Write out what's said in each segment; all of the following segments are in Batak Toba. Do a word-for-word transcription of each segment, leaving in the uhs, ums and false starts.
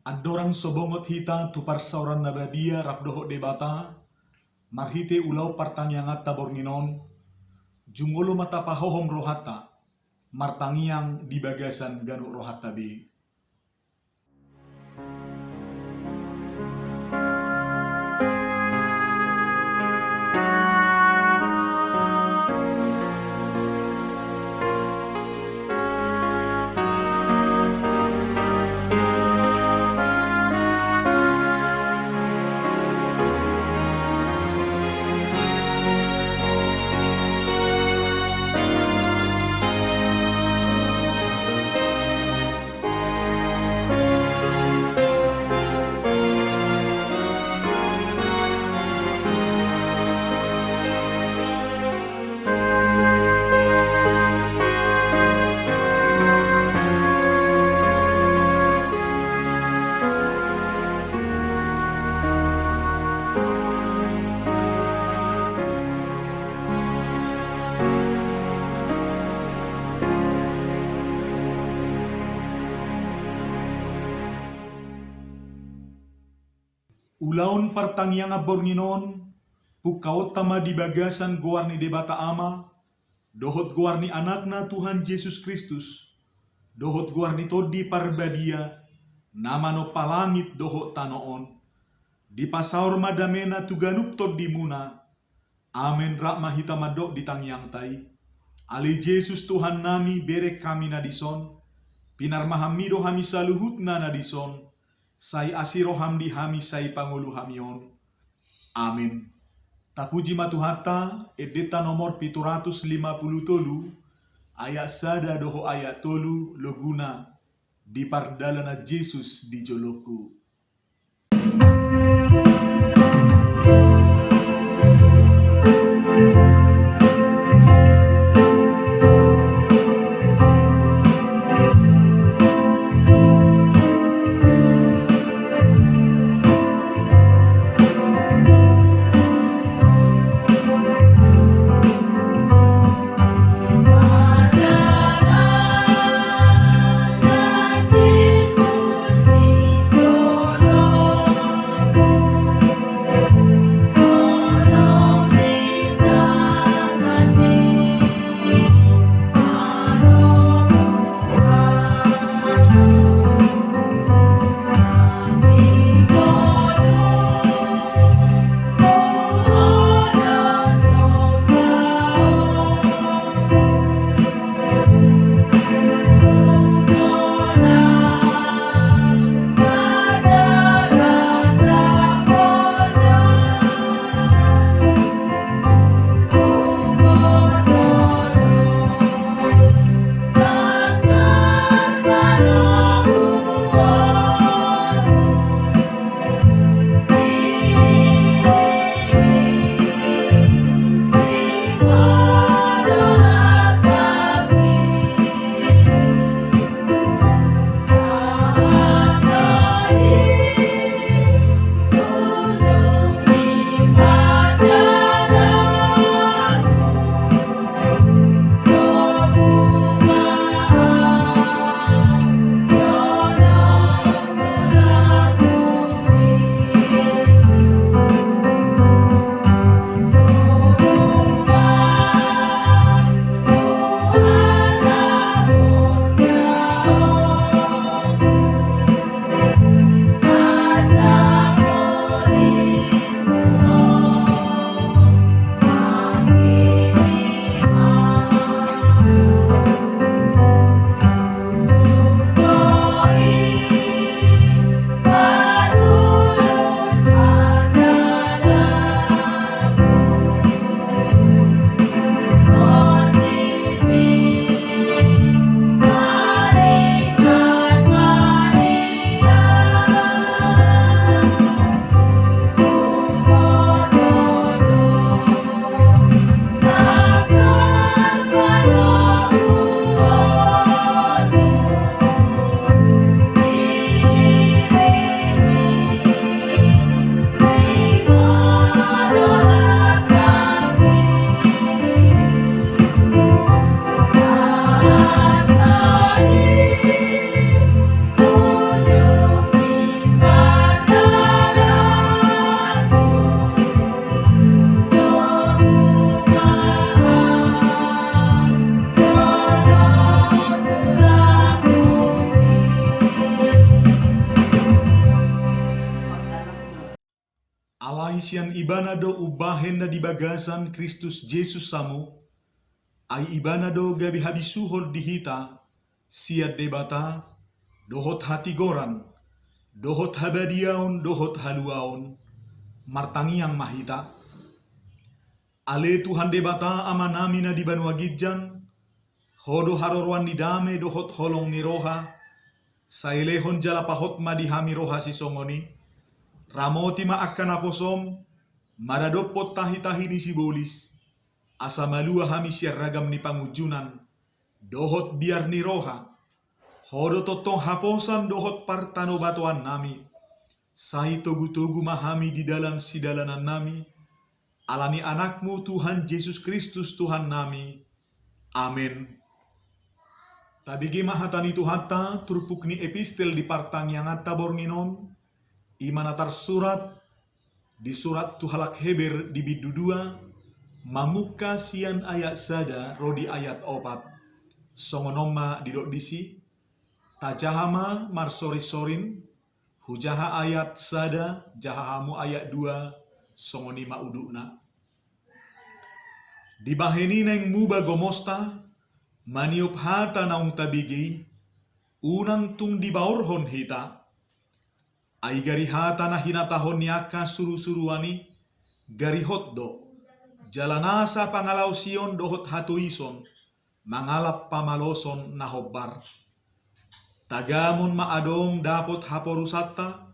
Andorang so bongot hita tu parsaoran na badia rap dohot Debata, marhite ulaon partangianganta borngin on, jumolo ma tapahohom rohanta, martangiang di bagasan ganup rohanta be. Ulaon partangiangan borngin on, pungkaonta ma di bagasan goar ni Debata Ama, dohot goar ni Anakna Tuhan Jesus Kristus, dohot goar ni Tondi Parbadia, na manompa langit dohot tano on. Dipasaor ma damena tu ganup tondimuna. Amen. Rap ma hita mandok di tangiangta i. Ale Jesus Tuhannami, bereng hami na dison, pinarmahanmi do hami saluhutna na dison, sai asi roham di hami sai pangolu hami on. Amen. Tapuji ma Tuhanta, endenta nomor pitu ratus lima pulu tolu, ayat sada dohot ayat tolu, loguna, di pardalanan Jesus di jolongku. Sian Ibana do umbahen na di bagasan Kristus Jesus hamu, ai Ibana do gabe habisuhon di hita, sian Debata, dohot hatigoran, dohot habadiaon, dohot haluaon, martangiang ma hita. Ale Tuhan Debata Amanami na di banua ginjang, Ho do haroroan ni dame dohot holong ni roha, sai lehon jala pahot ma di hami roha sisongon i, ramoti ma angka naposom, maradophon tahitahi ni sibolis, asa malua hami sian ragam ni pangunjunan, dohot biar ni roha, Ho do tongtong haposan dohot partanobatoannami, sai togutogu ma hami di dalan sidalanannami, ala ni Anakmu Tuhan Jesus Kristus Tuhannami. Amen. Tabege ma hata ni Tuhanta, turpuk ni epistel di partangianganta borngin on, i ma na tarsurat di surat tu halak Heber di bindu dua, mamungka sian ayat sada ro di ayat opat. Songon on ma didok disi, tajaha ma marsorinsorin, hujaha ayat sada, jaha hamu ayat dua, songon i ma udutna. Dibahen i naeng muba gomosta, maniop hata naung tabege i, unang tung dibaorhon hita. Ai gari hata na hinatahon ni angka surusuruan i, gari hot do, jala nasa pangalaosion dohot hatoison, mangalap pamaloson na hombar. Tagamon ma adong dapot haporusanta,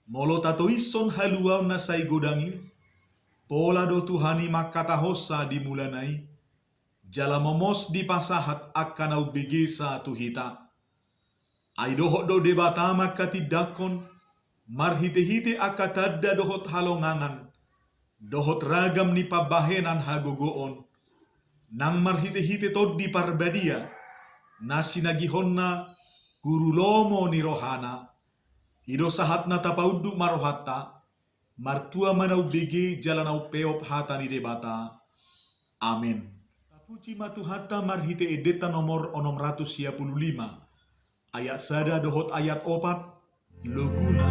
molo tatoishon haluaon na sai godang i, pola do Tuhan i mangkatahonsa di mulana i, jala momos dipasahat angka na umbegesa tu hita. Ai dohot do Debata mangkatindangkon, marhitehite angka tanda dohot halongangan, dohot ragam ni pambahenan hagogoon, nang marhitehite Tondi Parbadia, na sinagihonna guru lomo ni rohana. I do sahat na tapaunduk ma rohanta, martua ma na umbege jala na umpeop hata ni Debata. Amen. Tapuji ma Tuhanta marhite endenta nomor onom ratus sia pulu lima, ayat sada dohot ayat opat, loguna.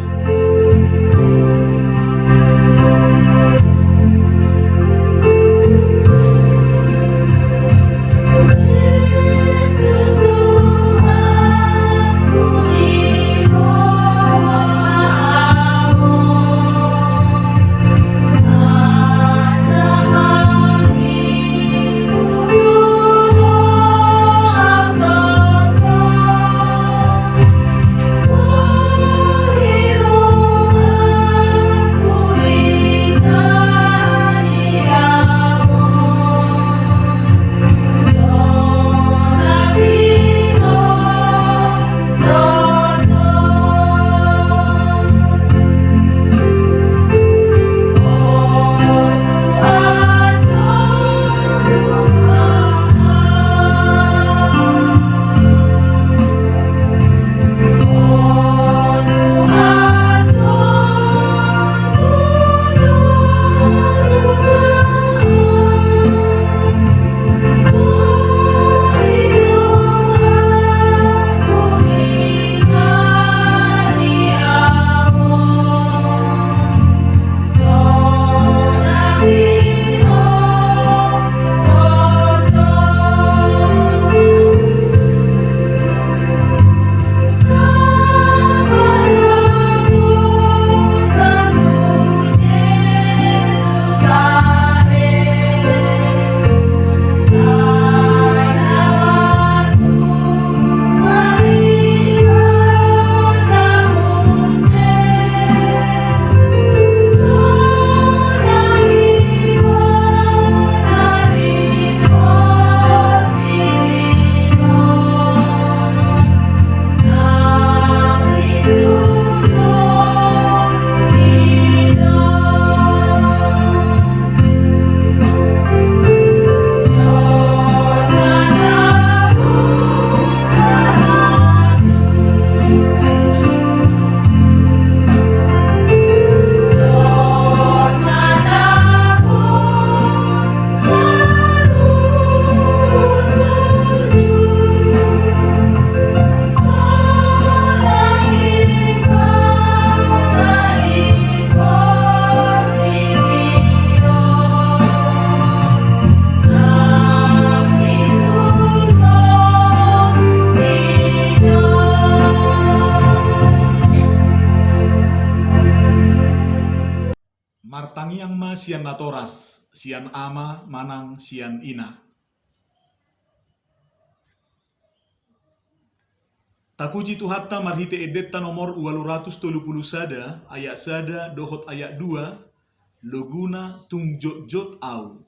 Martangiang ma sian natoras, sian ama manang sian ina. Tapuji Tuhanta marhite endenta nomor ualu ratus tolu pulu sada, ayat sada dohot ayat dua, loguna tung jotjot au.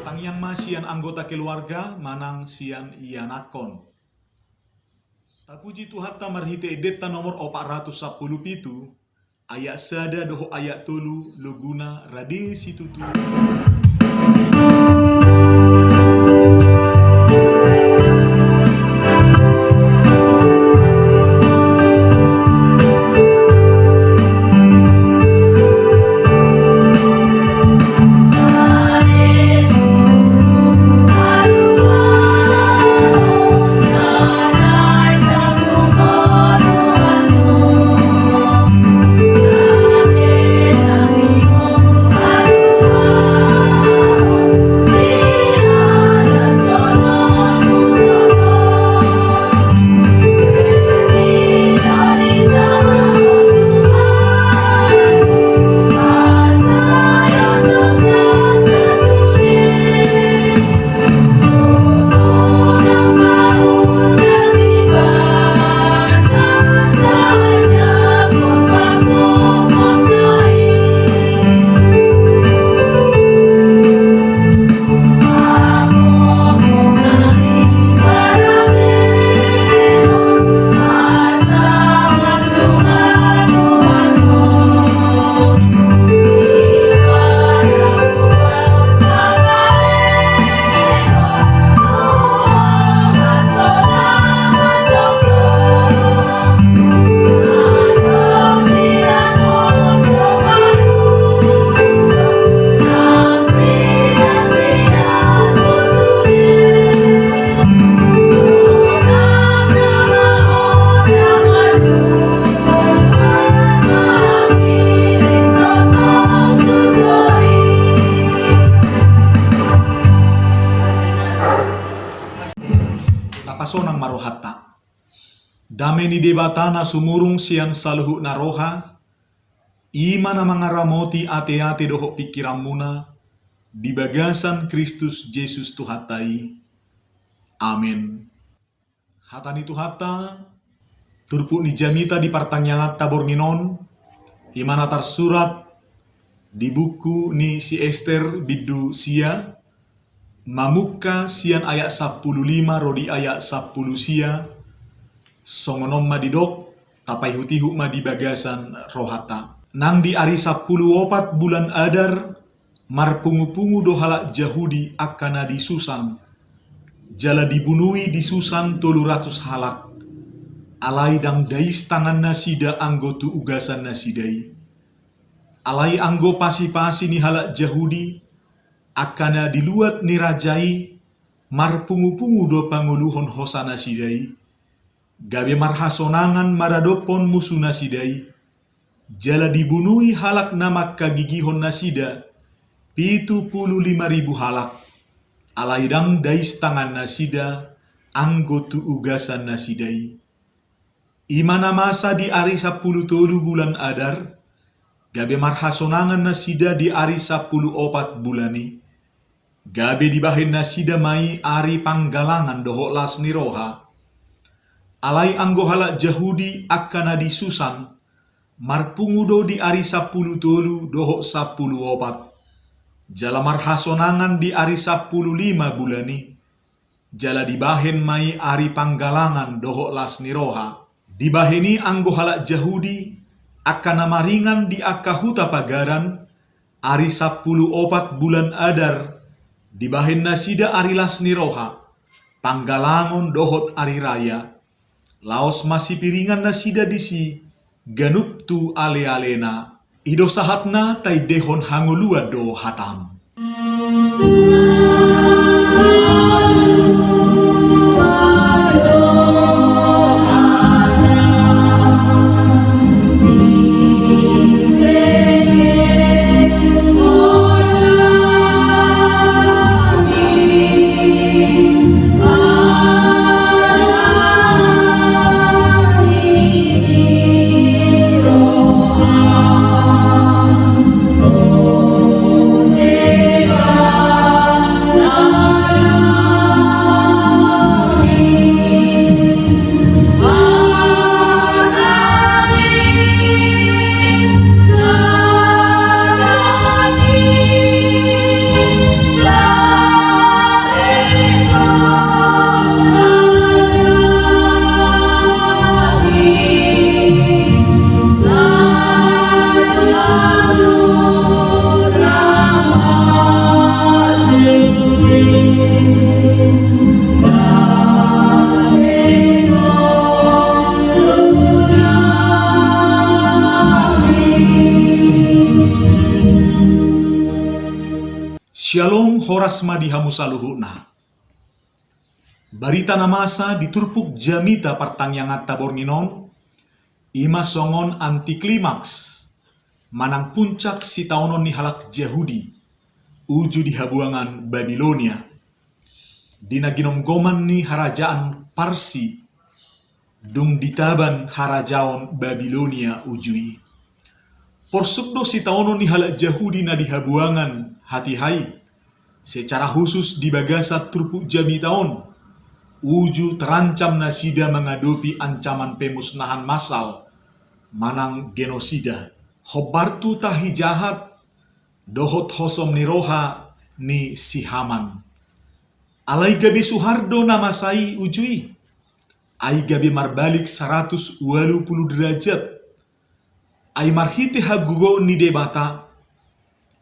Martangiang ma sian anggota keluarga manang sian ianakhon. Tapuji Tuhanta marhite endenta nomor opat ratus sampulu pitu, ayat sada dohot ayat tolu, loguna rade situtu. Dame ni Debata na sumurung sian saluhutna roha, i ma na mangaramoti ateate dohot pingkiranmuna di bagasan Kristus Jesus Tuhanta i. Amen. Hata ni Tuhanta, turpuk ni jamita di partangianganta borngin on, i ma na tarsurat di buku ni si Ester bindu sia, mamungka sian ayat sampulu lima ro di ayat sampulu sia, songon on ma didok, tapaihutihut ma di bagasan rohanta. Nang di ari sampulu opat bulan Adar, marpungupungu do halak Jahudi angka na di Susan, jala dibunui di Susan tolu ratus halak, alai ndang dais tangannasida anggo tu ugasannasida i. Alai anggo pasipasi ni halak Jahudi, angka na di luat ni raja i, marpungupungu do pangoluhon hosanasida i, gabe marhasonangan maradophon musunasida i, jala dibunui halak na mangkagigihon nasida pitu pulu lima ribu halak, alai ndang dais tangannasida anggo tu ugasannasida i. I ma na masa di ari sampulu tolu bulan Adar, gabe marhasonangan nasida di ari sampulu opat bulan i, gabe dibahen nasida ma i ari panggalangan dohot las ni roha. Alai anggo halak Jahudi angka na di Susan, marpungu do di ari sampulu tolu dohot sampulu opat, jala marhasonangan di ari sampulu lima bulan i, jala dibahen ma i ari panggalangan dohot las ni roha. Dibahen i anggo halak Jahudi, angka na maringan di angka huta pagaran, ari sampulu opat bulan Adar, dibahen nasida ari las ni roha, panggalangon dohot ari raya. Laos masipiringan nasida disi ganup tu alealena. I do sahatna, taendehon hangoluan do hatam. Syalom, horas ma di hamu saluhutna. Barita na masa di turpuk jamita partangianganta borngin on, i ma songon antiklimaks manang puncak sitaonon ni halak Jahudi uju di habuangan Babilonia. Di na ginomgoman ni harajaan Parsi, dung ditaban harajaon Babilonia uju i. Porsuk do sitaonon ni halak Jahudi na di habuangan hatiha i, secara khusus di bagasan turpuk jamita on, uju terancam nasida mangadopi ancaman pemusnahan massal manang genosida. Hombar tu tahi jahat dohot hosom ni roha ni si Haman. Alai gabe suhar do na masa i uju i. Ai gabe marbalik saratus ualu pulu derajat. Ai marhite hagogoon ni Debata,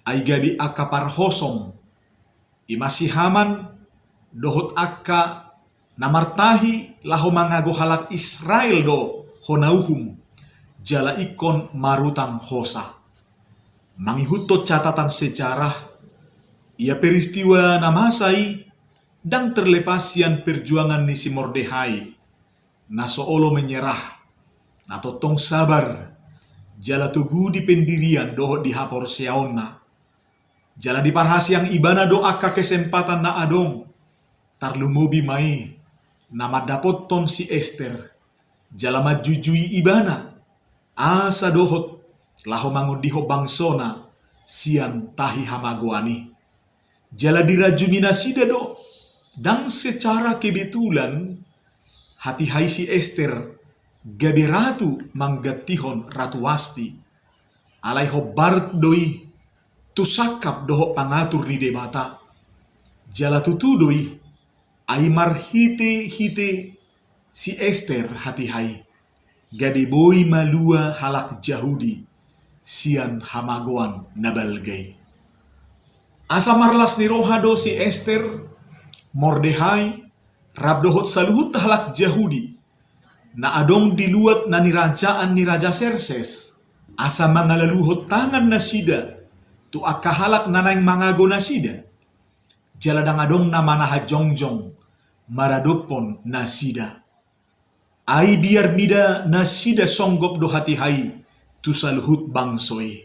ai gabe angka parhosom, i ma si Haman dohot angka na martahi laho mangago halak Israel do hona uhum, jala ingkon marutang hosa. Mangihuthon catatan sejarah, ia peristiwa na masa i ndang terlepas sian perjuangan ni si Mordehai, na so olo menyerah, na tongtong sabar, jala togu di pendirian dohot di haporseaonna. Jala diparhaseang ibana do angka kesempatan na adong, tarlumobi ma i na mandapothon si Ester, jala manjujui ibana, asa dohot laho mangondihon bangsona sian tahi hamagoan i. Jala dirajumi nasida do, ndang secara kebetulan, hatiha i si Ester gabe ratu manggantihon Ratu Wasti. Alai hombar do i tu sangkap dohot pangatur ni Debata. Jala tutu do i, ai marhitehite si Ester hatiha i, gabe boi malua halak Jahudi sian hamagoan na balga i. Asa marlas ni roha do si Ester, Mordehai, rap dohot saluhut halak Jahudi na adong di luat na nirajaan ni Raja Serses, asa mangalaluhon tangan nasida tu angka halak na naeng mangago nasida, jala ndang adong na manahan jongjong maradophon nasida. Ai biar mida nasida songgop do hatiha i tu saluhut bangso i.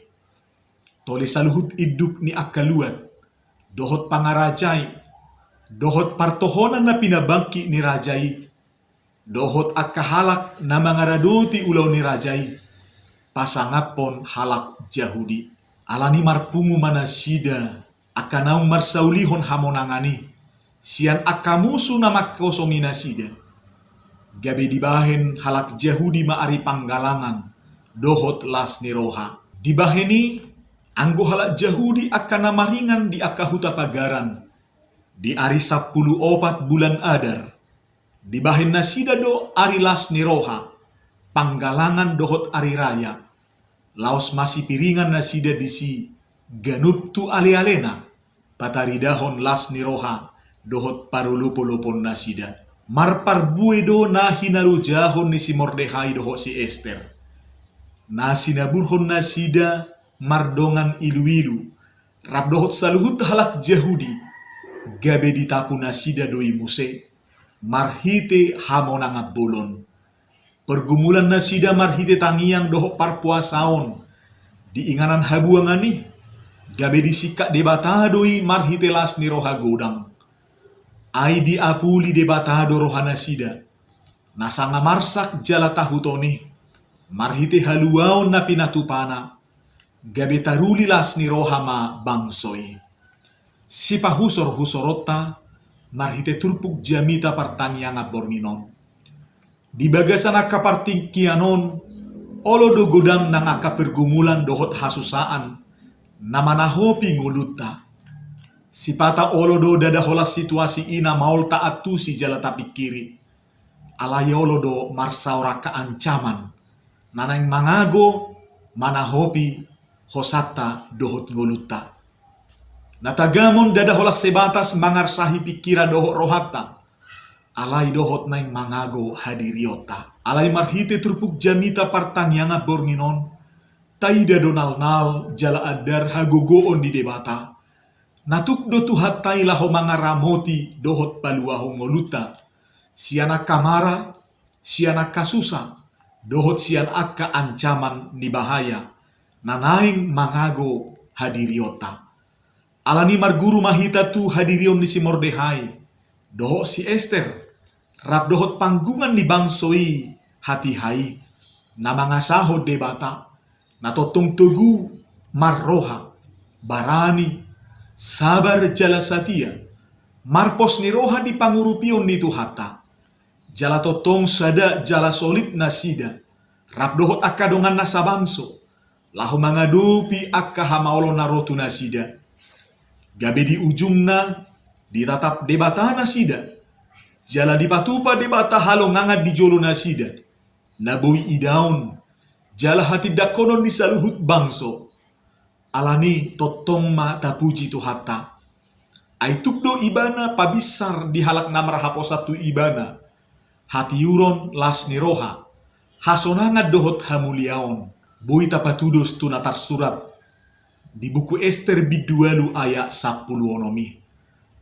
Tole saluhut induk ni angka luat, dohot pangarajai, dohot partohonan na pinabangkit ni raja i, dohot angka halak na mangaradoti ulaon ni raja i, pasangaphon halak Jahudi. Alani marpungu ma nasida angka naung marsaulihon hamonangan i sian angka musu na mangkosongi nasida, gabe dibahen halak Jahudi ma ari panggalangan dohot las ni roha. Dibahen i, anggo halak Jahudi angka na maringan di angka huta pagaran, di ari sampulu opat bulan Adar, dibahen nasida do ari las ni roha, panggalangan dohot ari raya, laos masipiringan nasida disi ganup tu alealena, pataridahon las ni roha dohot parolopolopon nasida. Marparbue do na hinalojahon ni si Mordehai dohot si Ester, na sinaburhon nasida mardongan iluilu, rap dohot saluhut halak Jahudi, gabe ditapu nasida do i muse marhite hamonangan bolon. Pergumulan nasida marhite tangiang dohot parpuasaon di inganan habuangan i, gabe disingkat Debata do i marhite las ni roha godang. Ai diapuli Debata do roha nasida, na sanga marsak jala tahuton i, marhite haluaon na pinatupana, gabe taruli las ni roha ma bangso i. Sipahusorhusoronta marhite turpuk jamita partangiangan borngin on. Di bagasan angka partingkian on, olo do godang nang angka pergumulan dohot hasusaan na manahopi ngolunta. Sipata olo do ndada holan situasi i na maol taantusi jala tapingkiri. Alai olo do marsaor angka ancaman na naeng mangago manahopi hosanta dohot ngolunta. Na tagamon ndada holan sebatas mangarsahi pingkiran dohot rohanta, alai dohot naeng mangago hadirionta. Alai marhite turpuk jamita partangiangan borngin on, taida do nalnal jala andar hagogoon ni Debata, na tuk do Tuhanta i laho mangaramoti dohot paluahon ngolunta sian angka mara, sian angka susa, dohot sian angka ancaman ni bahaya na naeng mangago hadirionta. Alani marguru ma hita tu hadirion ni si Mordehai dohot si Ester, rap dohot panggungan ni bangso i hatiha i, na mangasahon Debata, na tongtong togu, marroha, barani, sabar jala satia, marpos ni roha di pangurupion ni Tuhanta. Jala tongtong sada jala solid nasida, rap dohot angka donganna sabangso, laho mangadopi angka hamaolon na ro tu nasida. Gabe di ujungna, ditatap Debata nasida, jala dipatupa Debata halongangan di jolo nasida, na boi idaon jala hatindanghonon ni saluhut bangso. Alani tongtong ma tapuji Tuhanta. Ai tuk do Ibana pabinsar di halak na marhaposan tu Ibana hatiuron, las ni roha, hasonangan dohot hamuliaon. Boi tapatudos tu na tarsurat di buku Ester bindu ualu ayat sampulu onom i.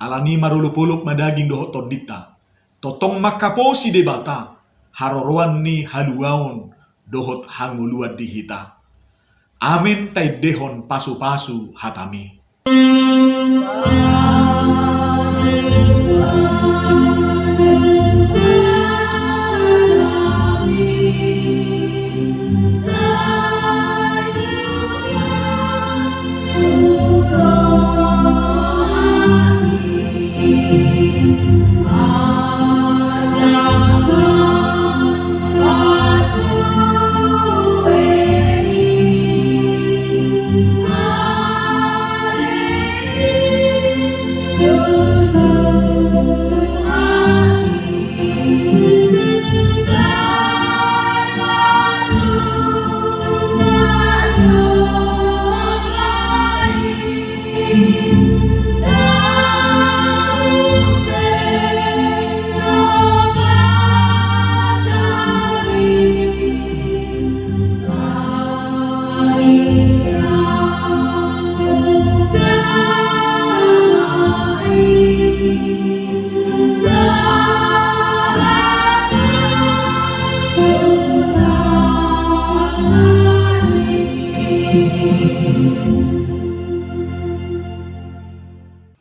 Alani marolopolop ma daging dohot tondinta, tongtong manghaposi Debata haroroan ni haluaon dohot hangoluan di hita. Amen. Taendehon pasupasu hatami.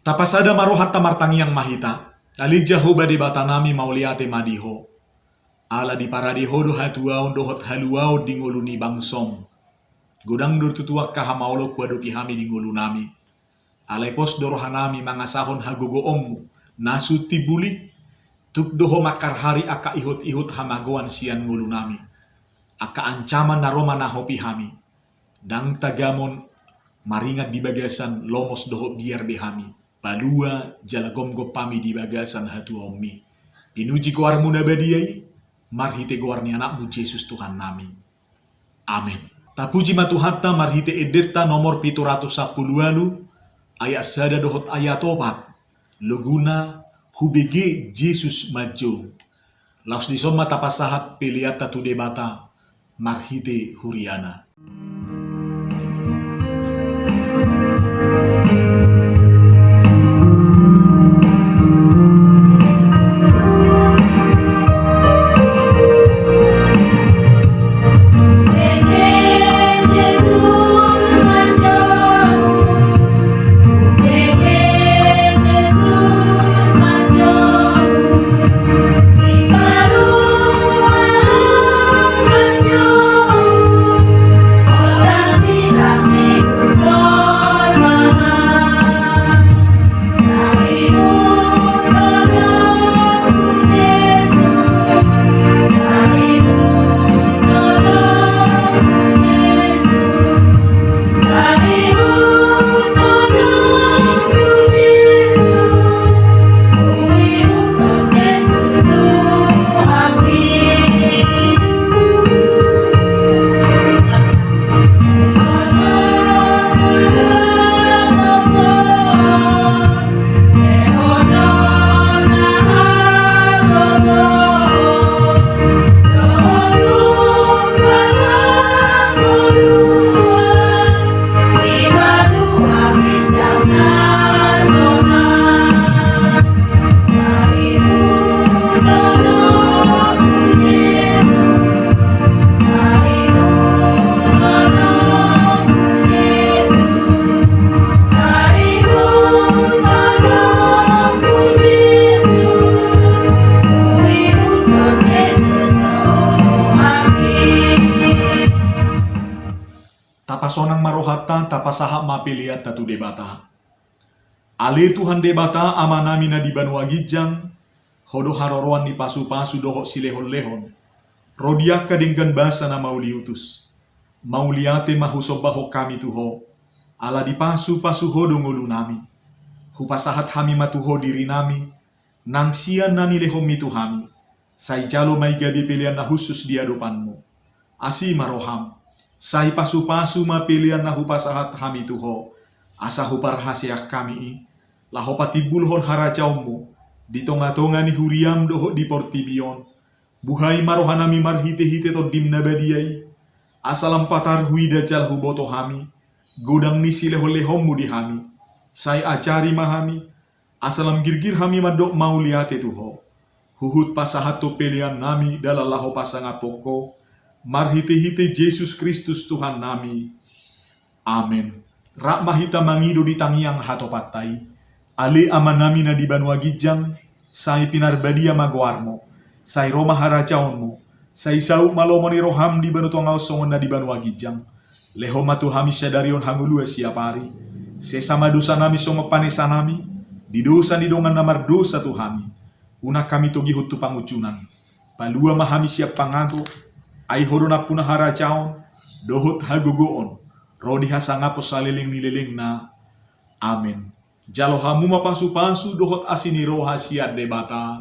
Tapasada ma rohanta, martangiang ma hita. Ale Jahowa Debatanami, mauliate ma di Ho. Ala diparade Ho do hatuaon dohot haluaon di ngolu ni bangsoM. Godang do tutu angka hamaolon huadopi hami di ngolunami. Alai pos do rohanami mangasahon hagogoonMu na sun timbul i. Tuk do Ho mangkarhari angka ihot-ihot hamagoan sian ngolunami. Angka ancaman na ro manahopi hami. Ndang tagamon maringan di bagasan lomos dohot biar be hami. Palua jala gomgom hami di bagasan hatuaonMi. Pinuji goarMu na badia i, marhite goar ni AnakMu Jesus Tuhannami. Amen. Tapuji ma Tuhanta marhite endenta nomor pitu ratus sampulu ualu, ayat sada dohot ayat opat. Loguna hubege Jesus manjou. Laos dison ma tapasahat peleanta tu Debata marhite huriana. Tapasonang ma rohanta, tapasahat ma peleanta tu Debata. Ale Tuhan Debata, Amanami na di banua ginjang, Ho do haroroan ni pasupasu dohot silehonlehon, ro di angka denggan basa na mauliutus. Mauliate ma husombahon hami tu Ho, ala dipasupasu Ho do ngolunami. Hupasahat hami ma tu Ho dirinami, nang sian na nilehonMi tu hami. Sai jalo ma i gabe pelean na hushus di adopanMu. Asi ma rohaM, sai pasupasu ma pelean na hupasahat hami tu Ho, asa huparhaseang hami i, laho patimbulhon harajaonMu di tongatonga ni huriaM dohot di portibi on. Buhai ma rohanami marhitehite TondiM na badia i, asa lam patar huida jala huboto hami godang ni silehonlehonMu di hami. Sai ajari ma hami, asa lam girgir hami mandok mauliate tu Ho, huhut pasahathon peleannami dalan laho pasangaphon Ho, marhitehite Jesus Kristus Tuhannami. Amen. Rap ma hita mangido di tangiang hatopanta i. Ale Amanami na di banua ginjang, sai pinarbadia ma goarMu, sai ro ma harajaonMu, sai saut ma lomo ni rohaM di banua tonga on songon na di banua ginjang. Lehon ma tu hami sadari on hangoluan siapari. Sesa ma dosanami songon panesanami di dosa ni dongan na mardosa tu hami. Unang hami togihon tu pangunjunan. Palua ma hami sian pangago, ai Ho do nampuna harajaon dohot hagogoon ro di hasangapon saleleng ni lelengna. Amen. Jalo hamu ma pasupasu dohot asi ni roha sian Debata.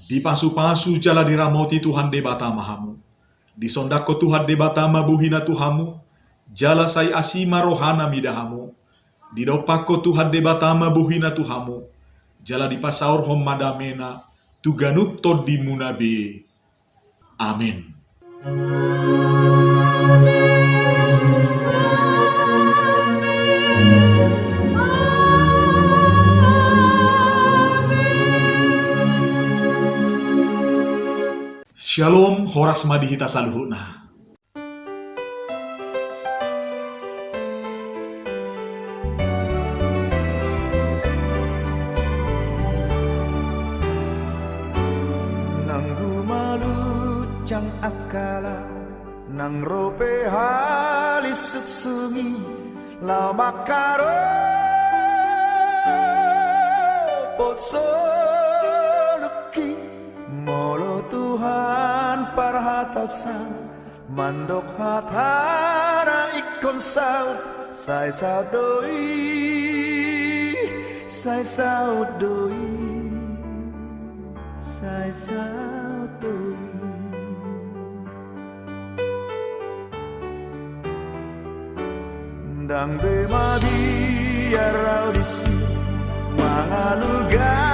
Dipasupasu jala diramoti Tuhan Debata ma hamu. Disondangkon Tuhan Debata ma bohiNa tu hamu, jala sai asi ma rohaNa mida hamu. Didompakkon Tuhan Debata ma bohiNa tu hamu, jala dipasaorhon ma dameNa tu ganup tondimuna be. Amen. Shalom, horas ma di hita saluhutna. Angkala nang ro pe halisuk sungi, laho mangkaropot soluki. Molo Tuhan parhatasan, mandok hatana ingkon saut, sai saut do i, sai saut do i, sai saut do i. Ndang be mabiar au disi mangaluga